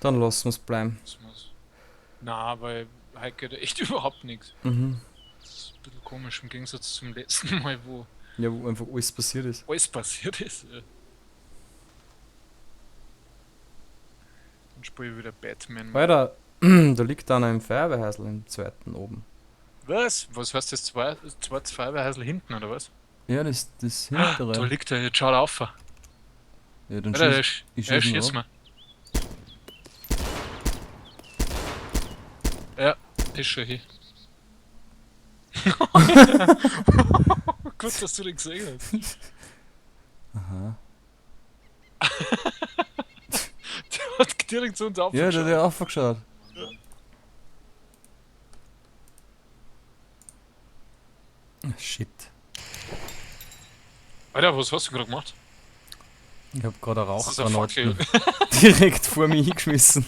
Dann lassen wir's bleiben. Das muss. Na, weil heute geht echt überhaupt nichts. Mhm. Das ist ein bisschen komisch im Gegensatz zum letzten Mal, wo Ja, wo einfach alles passiert ist. alles passiert ist. Ja. Dann spiele ich wieder Batman. Alter, da liegt einer im Feuerwehrhäusl im zweiten oben. Was? Was heißt das? Zweites Feuerwehrhäusl hinten, oder was? Ja, das Da hintere. liegt er, jetzt schaut auf. Ja, dann Alter, der, schieß, ich der schieß ihn schießt ab. mir. Ja, ist schon hier. Gut, dass du den gesehen hast. Aha. Der hat direkt zu uns Ja, der hat ja aufgeschaut. Shit. Alter, was hast du gerade gemacht? Ich hab gerade eine Das ist eine Rauchgranate Fackel. direkt vor mich hingeschmissen.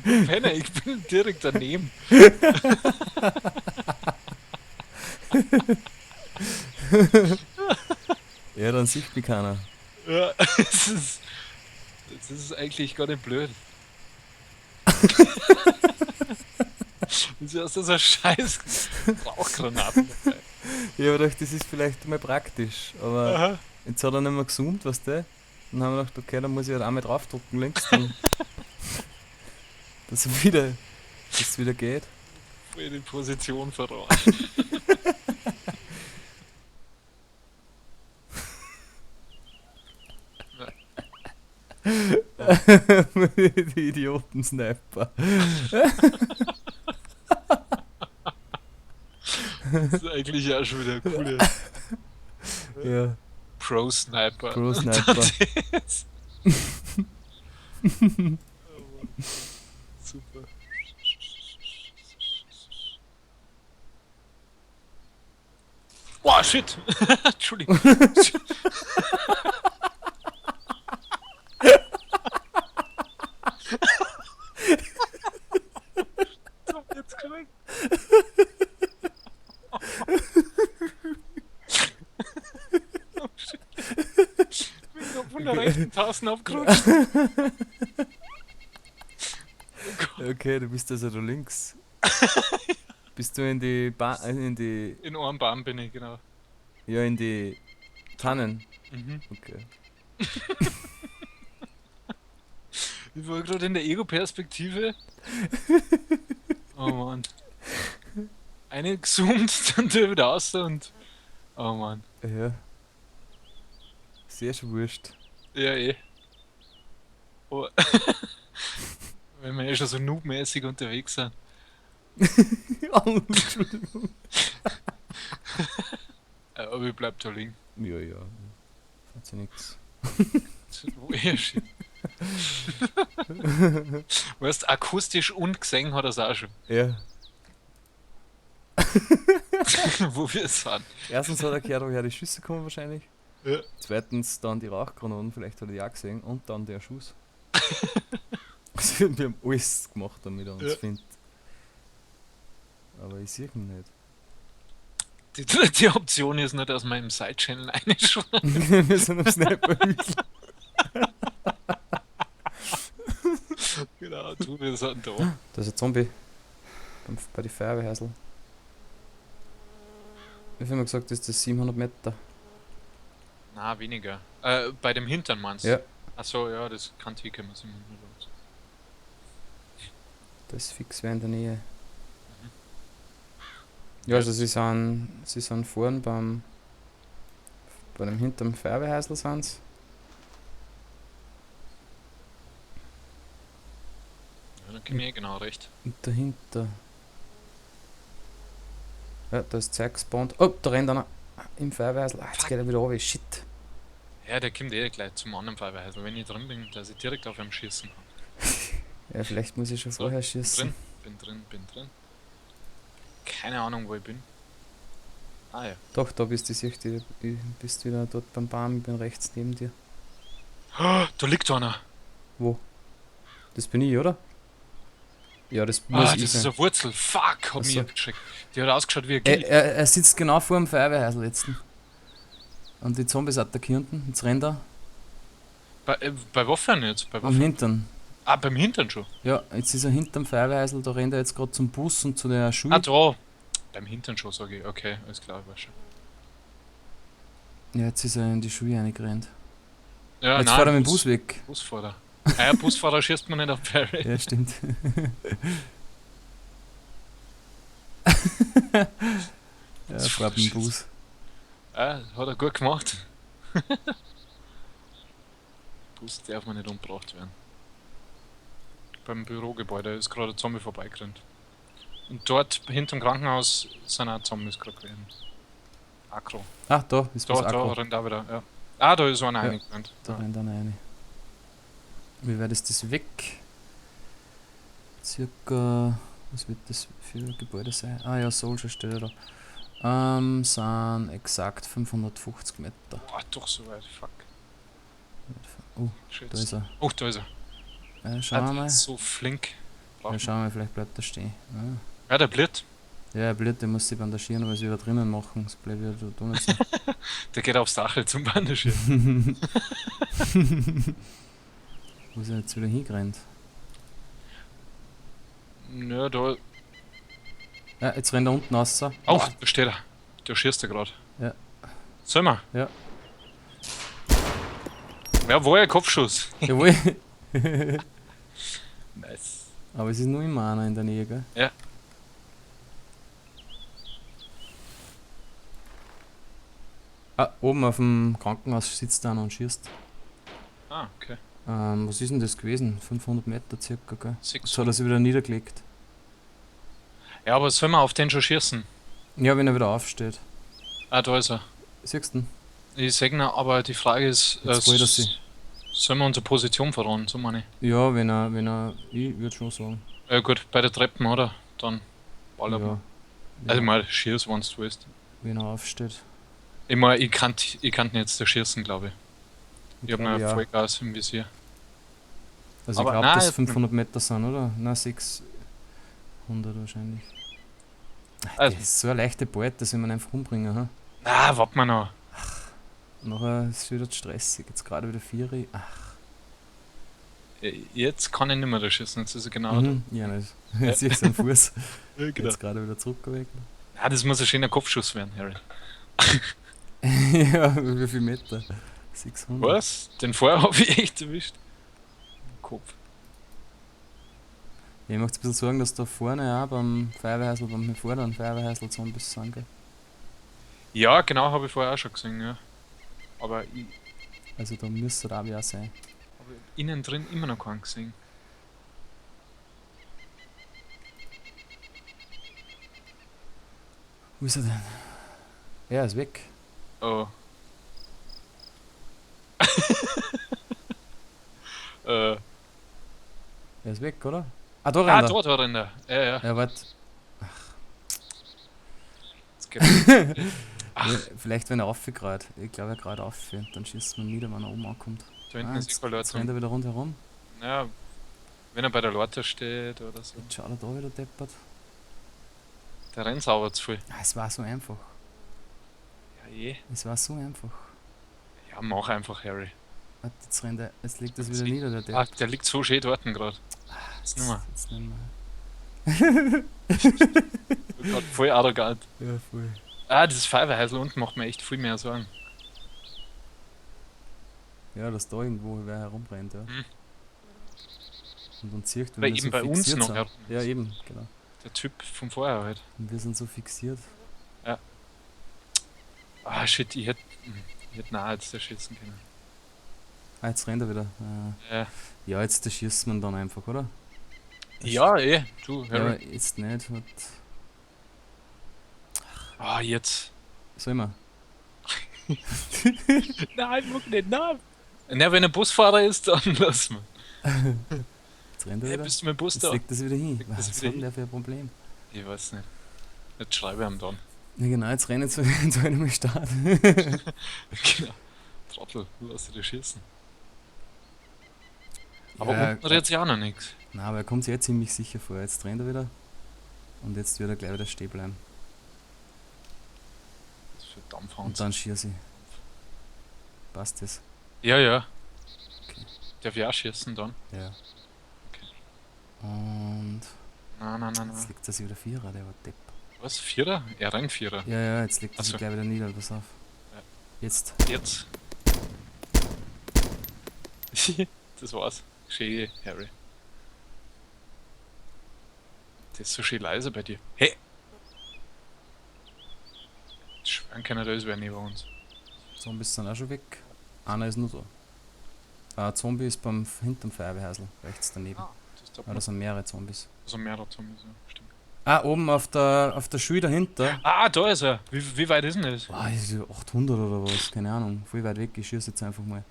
Penner, ich bin direkt daneben. Ja, dann sieht mich keiner. Ja, es ist eigentlich gar nicht blöd. Das ist so ein scheiß Rauchgranaten dabei. Ich hab gedacht, das ist vielleicht mal praktisch, aber Aha. jetzt hat er nicht mehr gezoomt, weißt du? Dann haben wir gedacht, okay, dann muss ich halt einmal draufdrücken links, dann dass es wieder, dass es wieder geht. Voll die Position verraten. Die Idioten-Sniper. Das ist eigentlich auch schon wieder coole Ja, Pro-Sniper. Pro-Sniper. Super. Boah, shit! Entschuldigung. So, jetzt geschreckt. Oh, shit. Ich bin grad von der rechten Tasten abgerutscht. Okay, du bist also da links. Bist du in die in die In einem Baum bin ich, genau. Ja, in die Tannen. Mhm. Okay. Ich war gerade in der Ego-Perspektive. Oh Mann. Eine gezoomt, dann der wieder raus und. Oh Mann. Ja. Sehr schön wurscht. Ja, eh. Aber wenn wir eh schon so noobmäßig unterwegs sind. Oh, Entschuldigung. Aber ich bleib da liegen. Ja, ja. Hat ja nix. Wo eh shit. Weißt, akustisch und gesehen hat er's auch schon. Ja. Wo wir sind. Erstens hat er gehört, woher die Schüsse kommen wahrscheinlich. Ja. Zweitens dann die Rauchgranaten, vielleicht hat er die auch gesehen. Und dann der Schuss. Also wir haben alles gemacht, damit er uns Ja. findet. Aber ich sehe ihn nicht. Die dritte Option ist nicht, dass wir im Side-Channel reinschreiben. Wir sind am Sniper-Hügel. Genau, du, wir sind da. Da ist ein Zombie. Bei den Feuerwehrhäusl. Wie viel haben wir gesagt, ist das 700 Meter? Na, weniger. Bei dem Hintern meinst du? Ja. Achso, ja, das kann hinkommen, 700 Meter. Das ist fix wer in der Nähe. Ja, also sie sind vorn bei dem hinterm Feuerwehrhäusl sind sie. Ja, dann komm ich eh genau recht. Und dahinter. Ja, da ist Zeug gespawnt. Oh, da rennt einer im Feuerwehrhäusl. Ah, jetzt geht er wieder runter. Shit. Ja, der kommt eh gleich zum anderen Feuerwehrhäusl. Wenn ich drin bin, dass ich direkt auf ihm schießen kann. Ja, vielleicht muss ich schon So, vorher schießen. Drin, bin drin, bin drin. Keine Ahnung, wo ich bin. Ah ja. Doch, da bist du, siehst du, du bist wieder dort beim Baum, ich bin rechts neben dir. Oh, da liegt einer. Wo? Das bin ich, oder? Ja, das muss Ah, ich das sein. ist eine Wurzel. Fuck, hab Ach mich so. abgeschreckt. Die hat ausgeschaut wie ein Gil. Er sitzt genau vor dem Feuerwehrhäusl jetzt. Und die Zombies attackieren ihn. Jetzt rennt er. Bei Waffen jetzt? Bei Am Waffen. Hintern. Ah, beim Hintern schon. Ja, jetzt ist er hinterm Feuerwehrhäusl, da rennt er jetzt gerade zum Bus und zu der Schule. Ah, da. Beim Hintern schon, sage ich. Okay, alles klar, ich weiß schon. Ja, jetzt ist er in die Schule reingerannt. Ja, Jetzt nein, fährt er mit dem Bus weg. Busfahrer. Ah ja, Busfahrer schießt man nicht auf Harry. Ja, stimmt. Ja, fährt mit dem Bus. Ah, hat er gut gemacht. Bus darf man nicht umgebracht werden. Beim Bürogebäude ist gerade ein Zombie vorbeigerannt. Und dort hinterm Krankenhaus sind auch Zombies gerade gewesen. Akro. Ah, da ist Da, was da Akro. rennt auch wieder, ja. Ah, da ist einer Ja. reingerannt. Da rennt einer rein. Wie weit ist das weg? Circa. Was wird das für ein Gebäude sein? Ah ja, Soldier steht ja da. Sind exakt 550 Meter. Boah, doch so weit, fuck. Oh, Shit. da ist er. Oh, da ist er. Ja, schauen Ah, wir der mal. ist so flink. Ja, schauen wir mal, vielleicht bleibt er stehen. Ah. Ja, der blitzt. Ja, er blöd, der muss sich bandagieren, aber es wieder drinnen machen. Das bleibt ja da, da nicht so. Der geht aufs Dach zum Bandagieren. Wo ist er jetzt wieder hingerannt? Ja, da. Ja, jetzt rennt er unten raus. Oh, da steht er. Der schießt er gerade. Ja. Sollen wir? Ja. Jawohl, Kopfschuss. Jawohl. Nice. Aber es ist nur immer einer in der Nähe, gell? Ja. Ah, oben auf dem Krankenhaus sitzt einer und schießt. Ah, okay. Was ist denn das gewesen? 500 Meter circa, gell? Sechs. Jetzt hat er sich wieder niedergelegt. Ja, aber sollen wir auf den schon schießen? Ja, wenn er wieder aufsteht. Ah, da ist er. Siehst du ihn? Ich sag ihn, aber die Frage ist, Jetzt wollte er sich. sollen wir unsere Position verraten, so meine ich. Ja, wenn er, ich würde schon sagen. Ja gut, bei der Treppen, oder? Dann ballert Ja. man. Also mal schieß, wenn du willst. Wenn er aufsteht. Ich meine, ich kann jetzt da schießen, glaube ich. Ich hab glaub, noch ja. Vollgas im Visier. Also ich Aber glaube, nein, dass jetzt- 500 Meter sind, oder? Nein, 600 wahrscheinlich. Ach, Also- das ist so eine leichte Beute, das will man einfach umbringen. Ha? Na, warte mal noch. Nachher ist es wieder zu stressig. Jetzt gerade wieder 4. Ach, Jetzt kann ich nicht mehr da schießen, jetzt ist er genau Ja, nicht. Jetzt ist am Fuß. da. Ja, genau. Jetzt gerade wieder zurückgeweckt. Ah, das muss ein schöner Kopfschuss werden, Harry. Ja, wie viel Meter? 600. Was? Den vorher habe ich echt erwischt. Kopf. Ja, ich möchte ein bisschen sorgen, dass da vorne auch beim Feuerwehrhäusl, beim vorderen Feuerwehrhäusl Zombies sind, gell? Ja, genau, habe ich vorher auch schon gesehen, ja. Aber ich Also da müsste da auch sein. habe innen drin immer noch keinen gesehen. Wo ist er denn? Er ist weg. Oh. Er ist weg, oder? Ah, da rennt ah, er. dort war er. Ja, ja. Ja, warte. Jetzt geht Ach. Ja, vielleicht, wenn er aufgerät. Ich glaube, er gerade auf. Dann schießt man nieder, wenn er oben ankommt. Da hinten Ah, ist jetzt, überall jetzt rennt er wieder rundherum. Ja, wenn er bei der Leute steht oder so. Jetzt schaut er da wieder deppert. Der rennt sauber zu viel. Ah, es war so einfach. Ja, eh. Es war so einfach. Ja, mach einfach, Harry. Warte, jetzt rennt er. Jetzt liegt das wieder nieder, der Depp. Ah, der liegt so schön dort gerade. Jetzt nicht mehr. Jetzt nicht mehr. Grad voll arrogant. Ja, voll. Ah, dieses Feuerwehrhäusl unten macht mir echt viel mehr Sorgen. Ja, dass da irgendwo wer herumrennt, ja. Mhm. Und dann zieht, Weil wir eben bei uns fixiert noch sind. herum Ja, ist. eben, genau. Der Typ von vorher halt. Und wir sind so fixiert. Ah, shit, ich hätte nahe jetzt erschießen können. Ah, jetzt rennt er wieder. Ja, Ja, jetzt erschießt man dann einfach, oder? ja eh. Du, Ja, Harry. jetzt nicht. Wat... Ah, jetzt. Soll man? Nein, ich mag nicht, nein. Na, wenn er Busfahrer ist, dann lass mal. Jetzt rennt er Hey, wieder. bist du mit dem Bus Jetzt da? legt das wieder hin. Legt das Was wieder hat denn hin. der für ein Problem? Ich weiß nicht. Jetzt schreibe ich ihm dann. Ja, genau, jetzt rennen zu einem Start. Genau. Trottel, lass dich schießen. Aber ja, unten rührt sich auch noch nichts. Nein, aber er kommt sich eh ziemlich sicher vor. Jetzt rennt er wieder. Und jetzt wird er gleich wieder stehen bleiben. Das ist für Dampfhans. Und dann schieße ich. Passt das? Ja, ja. Okay. Darf ich auch schießen dann? Ja. Und Nein, nein, nein, jetzt nein. liegt er sich wieder Vierer, der war Depp. Was? Vierer? Er rennt Vierer. Ja, ja, jetzt liegt er Ach sich so. gleich wieder nieder, pass auf. Ja. Jetzt. Jetzt. Das war's. Schön, Harry. Das ist so schön leise bei dir. Hey! Schwören können, da ist wer neben uns. Zombies sind auch schon weg. Einer ist nur da. Ein Zombie ist beim hinterm Feuerwehrhäusl, rechts daneben. Ah, das ist Ah, da sind mehrere Zombies. Also mehrere Zombies, ja, stimmt. Ah, oben auf der Schule dahinter. Ah, da ist er! Wie weit ist denn das? Boah, ist ja 800 oder was, keine Ahnung. Voll weit weg, ich schieße jetzt einfach mal.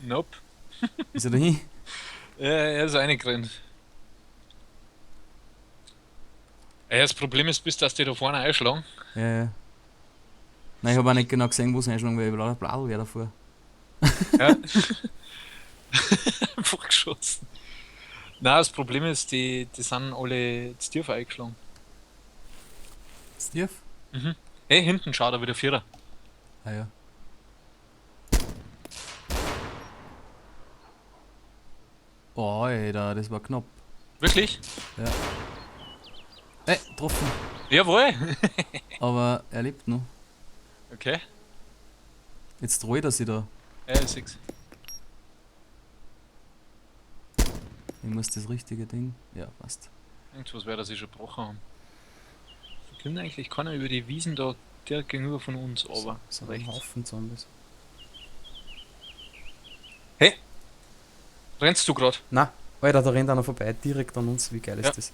Nope. Ist er dahin? Ja, er ist reingerannt. Ja, das Problem ist, bis dass die da vorne einschlagen. Ja, ja. Nein, ich habe auch nicht genau gesehen, wo sie einschlagen, weil ich lauter Bladel wer davor. Ja. Einfach geschossen. Nein, das Problem ist, die sind alle zu tief eingeschlagen. Zu tief? Mhm. Hey, hinten schaut er wieder Vierer. Ah ja. Oh, Alter, das war knapp. Wirklich? Ja. Getroffen. Jawohl! Aber er lebt noch. Okay. Jetzt rollt er sich da. Ja, ich seh's. Ich muss das richtige Ding. Ja, passt. Irgendwas wird er sich schon gebrochen haben. Da kommt eigentlich keiner über die Wiesen da direkt gegenüber von uns, aber So ein rechts. Haufen Zombies. Hey! Rennst du grad? Na, Alter, da rennt einer vorbei, direkt an uns. Wie geil ist Ja. das?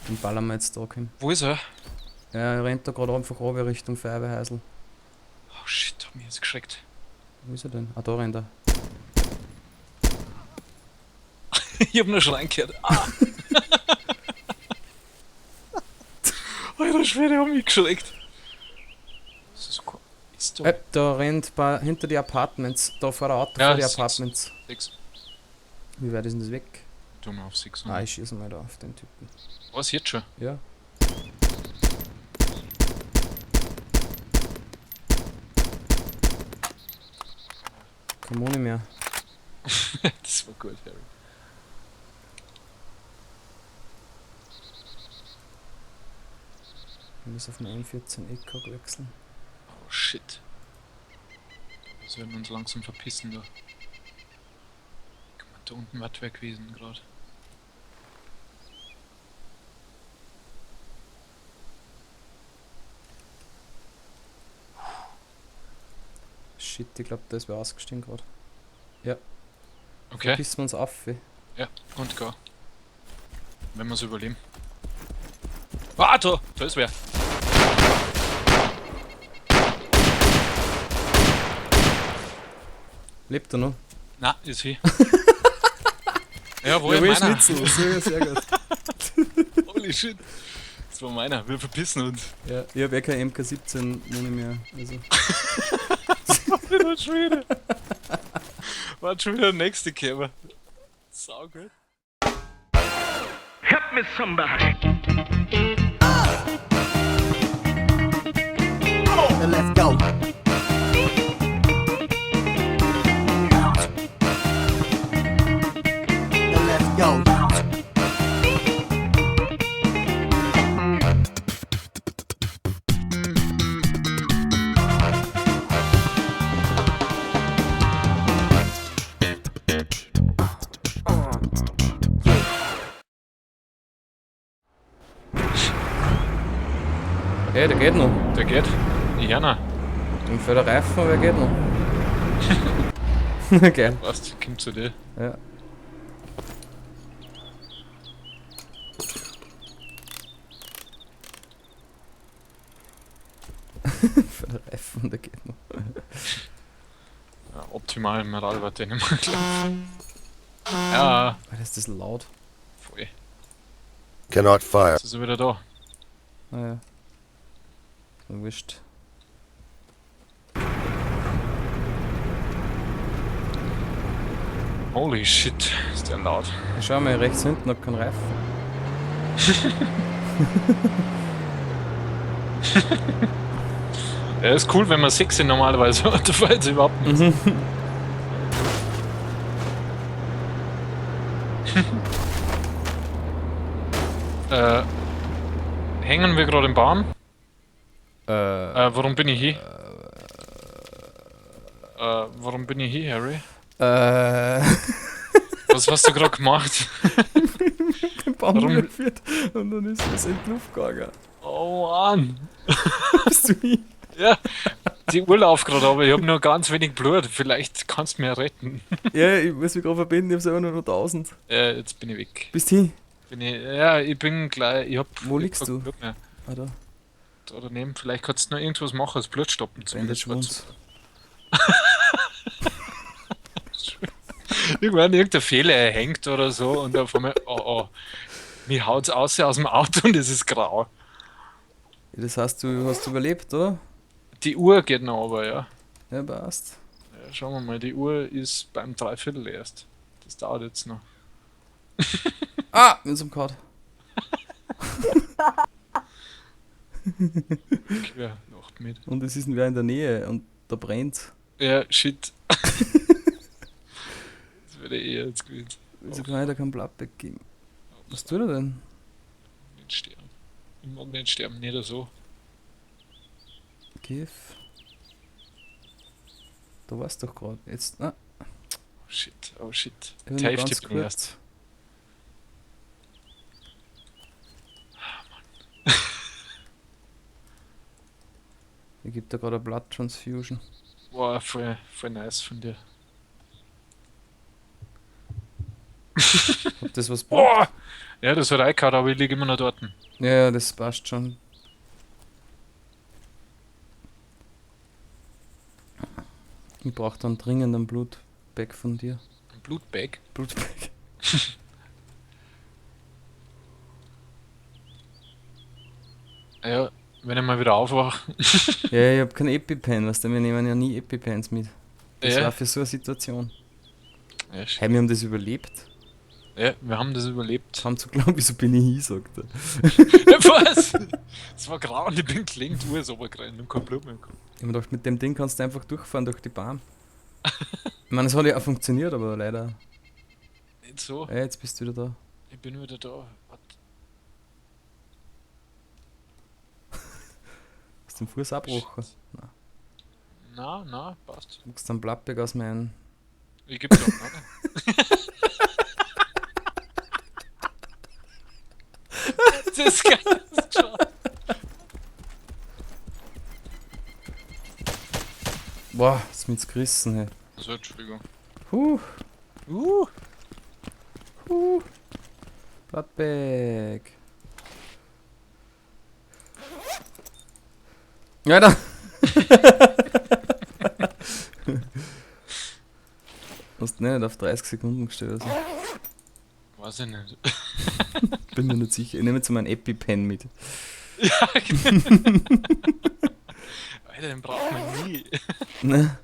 Den ballern wir jetzt da hin. Wo ist er? Ja, er rennt da gerade einfach runter Richtung Feuerwehrhäusl. Oh shit, hab mich jetzt geschreckt. Wo ist er denn? Ah, da rennt er. Ich hab nur schon reingehört. Ah. Alter Schwede, hab mich geschreckt. Das ist, ist da. Da rennt bei, hinter die Apartments, da vor der Auto, Ja, vor die sechs. Apartments. 6. Wie weit ist denn das weg? Tu mal auf 6. Ah, ich schieße mal da auf den Typen. Was jetzt schon? Ja. Kein Moni mehr. Das war gut, Harry. Ich muss auf den M14 ECOG wechseln. Oh shit. Wir werden uns langsam verpissen da. Guck mal, da unten war wer gewesen gerade. Shit, ich glaube, da ist wer ausgestiegen gerade. Ja. Okay. Verpissen wir uns auf, ey. Ja, und go. Wenn wir es überleben. Ah, da! Da ist wer! Lebt er noch? Na, ist sie. Jawohl, meiner. Schnitzel. Sehr, sehr gut. Holy shit. Das war meiner. Wir verpissen uns. Ja, ich hab eh kein MK17 Muni mehr. Also. Alter Schwede. War schon wieder der nächste Käfer. Sau gut. Help me somebody. Now let's go. Now let's go. Hey, der geht noch. Der geht. Jana. Dem fällt der Reifen, aber er geht noch. Geil. Was? Kommt zu dir. Ja. Für den Reifen, der geht noch. Ja, optimal Moralwerte nicht mehr gelaufen. Ja, Alter, ist das laut. voll. Cannot fire. Jetzt ist er wieder da. Naja. Wurscht. Holy shit, ist der laut. Ich schau mal rechts hinten, hab keinen Reifen. Ja, ist cool, wenn man 6 normalerweise hat, das war jetzt überhaupt nichts. Hängen wir gerade im Baum? Warum bin ich hier? Warum bin ich hier, Harry? Was hast du gerade gemacht? Den Baum Warum? geführt und dann ist das in die Luft gegangen. Oh Mann! Bist du hier? Ja, die Uhr läuft gerade, aber ich habe nur ganz wenig Blut. Vielleicht kannst du mir retten. Ja, ich muss mich gerade verbinden, ich hab selber nur noch 1000. Jetzt bin ich weg. Bist hin? Bin ich, ja, ich bin gleich. Ich hab, Wo ich liegst hab du? kein Blut mehr. Ah, da. Da daneben. Vielleicht kannst du noch irgendwas machen, das Blut stoppen. Bandage zumindest. Wounds. Irgendwann irgendein Fehler hängt oder so und auf einmal, oh oh, mir haut's aus dem Auto und es ist grau. Ja, das heißt, du hast überlebt, oder? Die Uhr geht noch aber, ja. Ja, passt. Ja, schauen wir mal, die Uhr ist beim Dreiviertel erst. Das dauert jetzt noch. Ah, mit unserem Card. Quer Nacht mit. Und es ist wer in der Nähe und da brennt. Ja, shit. Das wäre eh jetzt gewesen. Wieso kann ich da kein Blatt weggeben? Was tut er denn? Nicht sterben. Ich mag nicht sterben, nicht so. Gif. Da warst du doch gerade. Jetzt, na, Oh shit, oh shit. ich bin Die nur Hälfte ganz bin ich erst. kurz. Ich gebe da gerade eine Blood Transfusion. Boah, voll, voll nice von dir. Hat das was gebracht? Boah! Ja, das hat reingehauen, aber ich liege immer noch dort. Ja, ja, das passt schon. Ich brauche dann dringend ein Blutbag von dir. Ein Blutbag. Blutbag. Ja, wenn ich mal wieder aufwache. Ja, ich hab kein EpiPen, weißt du, wir nehmen ja nie EpiPens mit. Das Ja. war für so eine Situation. Ja, shit. Hey, wir haben das überlebt. Ja, wir haben das überlebt. Kaum zu glauben, wieso bin ich hier, sagt er. Ja, was? Es war grau und ich bin gelingt, Uhr ist runtergerannt und kein Blut mehr gehabt. Ich hab mir gedacht, mit dem Ding kannst du einfach durchfahren durch die Bahn. Ich meine, es hat ja auch funktioniert, aber leider. Nicht so. Ja, jetzt bist du wieder da. Ich bin wieder da. Warte. Hast den Fuß abbrochen. Na, na, passt. Du kriegst einen Blattberg aus meinem. Ich geb doch, ne? Das ist geil. Das ist schon. Boah, ist mit's gerissen, hey. So, Entschuldigung. Huh. Huh. Bloodbag. Ja, da. Hast du nicht auf 30 Sekunden gestellt oder so. Weiß ich nicht. Bin mir nicht sicher. Ich nehme jetzt meinen EpiPen mit. Ja, genau. Alter, den braucht man nie. Ne?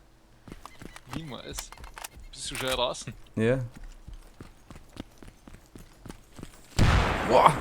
Niemals. Bist du schon draußen? Ja. Boah!